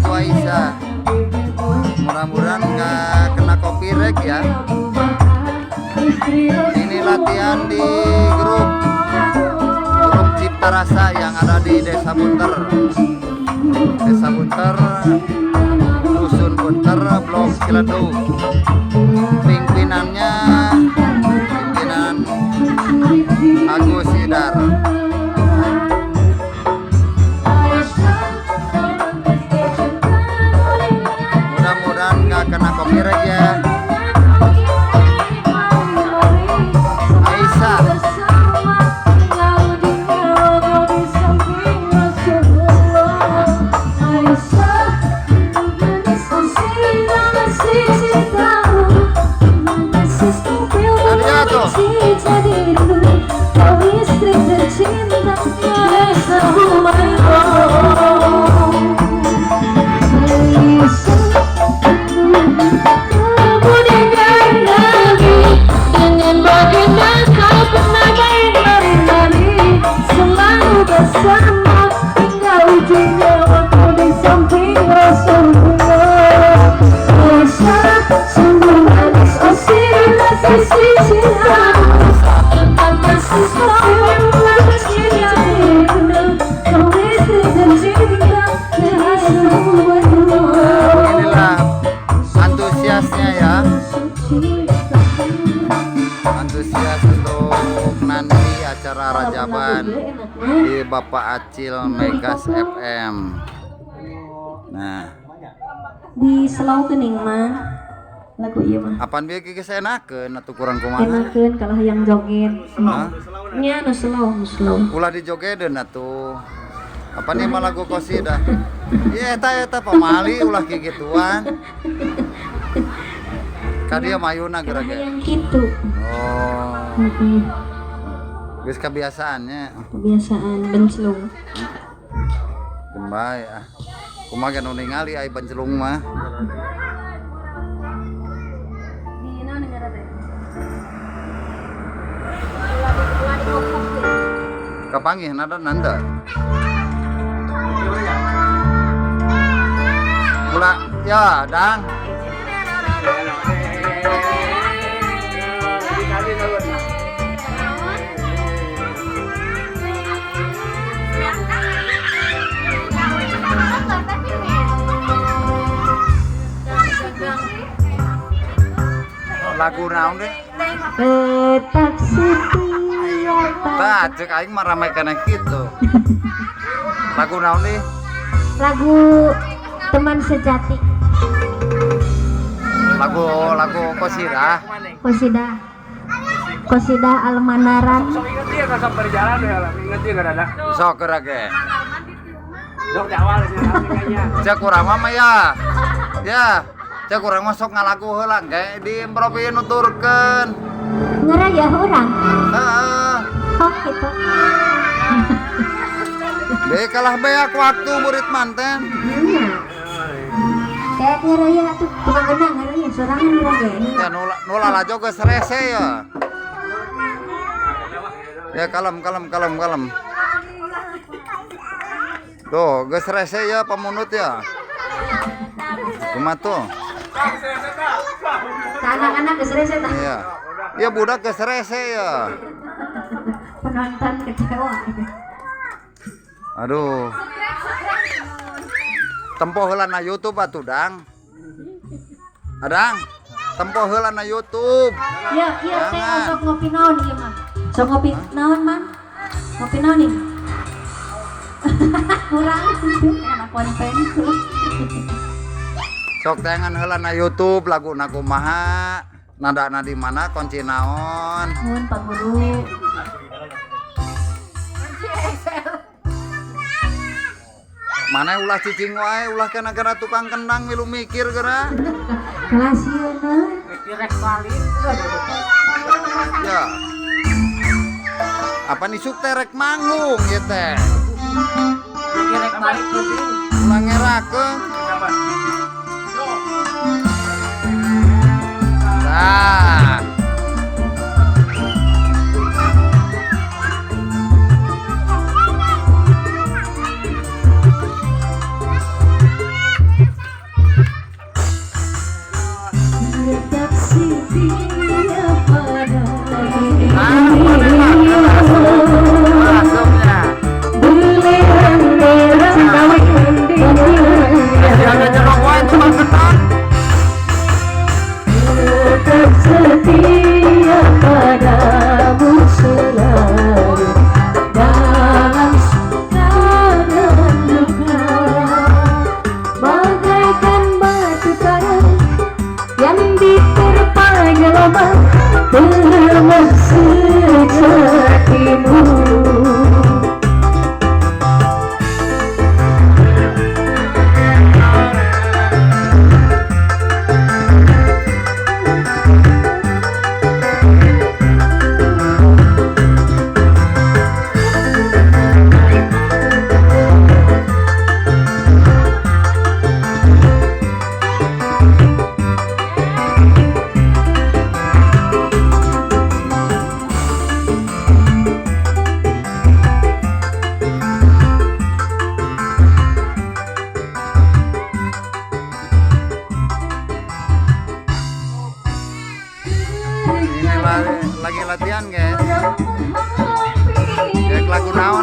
lagu Aisyah. Mudah-mudahan nggak kena copyright ya. Ini latihan di grup grup Cipta Rasa yang ada di Desa Bunter. Desa Bunter, Dusun Bunter, Blok Ciledug. Pimpinannya pimpinan Agus Idar. Mudah-mudahan nggak kena copyright ya. Aisyah. Nadia tuh. Kau istri tercinta. Dengan baginda kau pernah main lari-lari, selalu bersama hingga ujungnya waktu di samping Rasulullah. Aisyah, sungguh manis oh sisi cinta, tetap masih kau istri tercinta. Inilah antusiasnya ya. Antusias untuk nanti acara Rajaban di Bapak Acil Megas FM. Nah, Di slow kening mah lagu ieu mah. Apaan bieu geus enakeun atuh, kurang kumaha? Enakeun kalau hayang joget. Hah? Nya nu slow, nu slow. Ulah dijogedeun atuh. Apa nih mah lagu kosidah? Iya, eta eta pamali ulah kikituan. Ka dieu mayuna geura ge. Hayang kitu. Oh, Heeh. geus kebiasaannya. Kebiasaan bencelung. Kembali ah. Kumaha ge nu ningali ai bencelung mah. Di naon ngaranna teh? Kapanggih nada nanda. Mula ya, Dang. Lagu naon deh? Tetap setia. Tah, cek aing mah rame keneh kitu. Lagu naon deh? Lagu Teman Sejati. Lagu lagu kosidah. Kosidah. Kosidah Almanaran. Sok inget dia kan sok berjalan ya lah, inget dia kan ada. Sok geura ge. Dok di awal sih kayaknya. Cek urang mah ya. Ya, cek urang mah sok ngalagu heula ge diimprovi nuturkeun. Ngerayah urang. Heeh. Oh gitu. Deh kalah beak waktu murid manten. Iya. Kayak ngerayah tuh tukang kendang ngerayah sorangan urang ge. Ya nula nula lajo geus rese ya. Ya kalem kalem kalem kalem. Tuh, geus rese ya pemunut ya. Kumaha tuh? Anak-anak geus rese tah. Iya. Ya budak geus rese ya. Penonton kecewa. Aduh. Tempo heula na YouTube atuh, Dang. Adang, tempo heula na YouTube. Ya, iya teh. Jangan. Sok ngopi naon ieu mah? Sok ngopi naon man? Ngopi naon nih? Kurang enak konten. Sok teangan heula na YouTube laguna kumaha, nadana di mana, kunci naon. Nuhun, Pak Guru. Mana ulah cicing wae, ulah kena-kena tukang kendang milu mikir geura. Kelas sieuna. Direk balik. Ya. Apa nih suk teh rek manggung ieu teh. Direk balik penting. Ulah ngerakeun. Siapa? Tah. Mah pelemah sejatimu. Ini lagi latihan, guys. Ya, lagu naon?